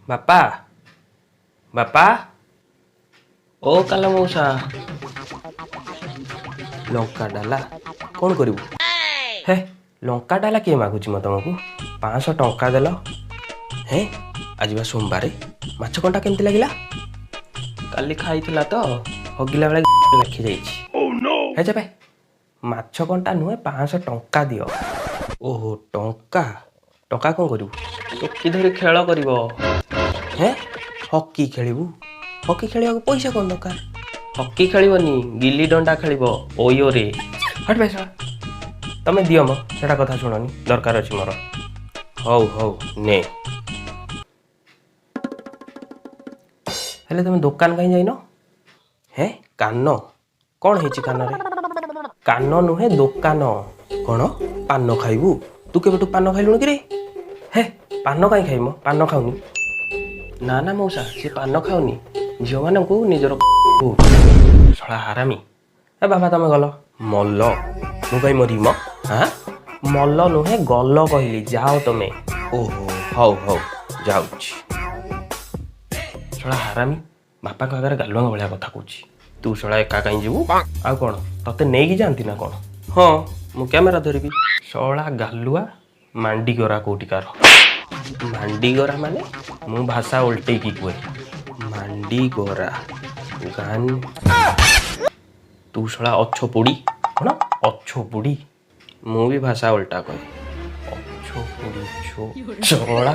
ବାପା, ବାପା, ଓ କାଲ ମଉସା, ଲଙ୍କା ଡାଲା କ'ଣ କରିବୁ? ହେ, ଲଙ୍କା ଡାଲା କିଏ ମାଗୁଛି ମ ତମକୁ? 500 ଟଙ୍କା ଦେଲ। ହେ, ଆଜି ବା ସୋମବାରେ। ମାଛ କଣ୍ଟା କେମିତି ଲାଗିଲା? କାଲି ଖାଇଥିଲା ତ, ହଗିଲା ବେଳେ ଲାଖି ଯାଇଛି। ହେ ଯେବେ ମାଛ କଣ୍ଟା ନୁହେଁ, 500 ଟଙ୍କା ଦିଅ। ଓହୋ, ଟଙ୍କା। ଟଙ୍କା କ'ଣ କରିବୁ? ଟୋକି ଧରି ଖେଳ କରିବ। ହେ, ହକି ଖେଳିବୁ? ହକି ଖେଳିବାକୁ ପଇସା କ'ଣ ଦରକାର? ହକି ଖେଳିବନି, ଗିଲି ଡଣ୍ଡା ଖେଳିବ ଓୟୋରେ। ହଟ୍ ଭାଇ ଶଳା, ତମେ ଦିଅ ମ, ସେଟା କଥା ଶୁଣନି, ଦରକାର ଅଛି ମୋର। ହଉ ହଉ, ନେ। ହେଲେ ତମେ ଦୋକାନ କାହିଁ ଯାଇନ? ହେ, କାନ କ'ଣ ହେଇଛି କାନରେ? କାନ ନୁହେଁ, ଦୋକାନ। କ'ଣ ପାନ ଖାଇବୁ? ତୁ କେବେଠୁ ପାନ ଖାଇଲୁଣି କିରେ? ହେ, ପାନ କାହିଁ ଖାଇମ, ପାନ ଖାଉନି। ନା ନା ମଉସା, ସେ ପାନ ଖାଉନି, ଝିଅମାନଙ୍କୁ ନିଜର ଶଳା ହାରାମି। ଏ ବାବା, ତମେ ଗଲ। ମଲ, ମୁଁ କାହିଁ ମରିବି ମ? ହାଁ, ମଲ ନୁହେଁ, ଗଲ କହିଲି, ଯାଅ ତମେ। ଓହୋ, ହଉ ହଉ, ଯାଉଛି। ଶଳା ହାରାମି, ବାପାଙ୍କ ଆଗରେ ଗାଲୁଆଙ୍କ ଭଳିଆ କଥା କହୁଛି। ତୁ ଶଳା ଏକା କାହିଁ ଯିବୁ? ଆଉ କ'ଣ ତତେ ନେଇକି ଯାଆନ୍ତି ନା କ'ଣ? ହଁ, ମୁଁ କ୍ୟାମେରା ଧରିବି। ଶଳା ଗାଲୁଆ ମାଣ୍ଡିଗରା କୋଉଠିକାର। ମାଣ୍ଡିଗରା ମାନେ ମୁଁ ଭାଷା ଓଲଟେଇକି କୁହେ। ମାଣ୍ଡିଗରା ଗାନ। ତୁ ଶଳା ଅଛ ପୋଡ଼ି। କ'ଣ ଅଛ ପୋଡ଼ି? ମୁଁ ବି ଭାଷା ଓଲଟା କହେ। ଅଛ ପୋଡ଼ି ଛୋ। ଶଳା।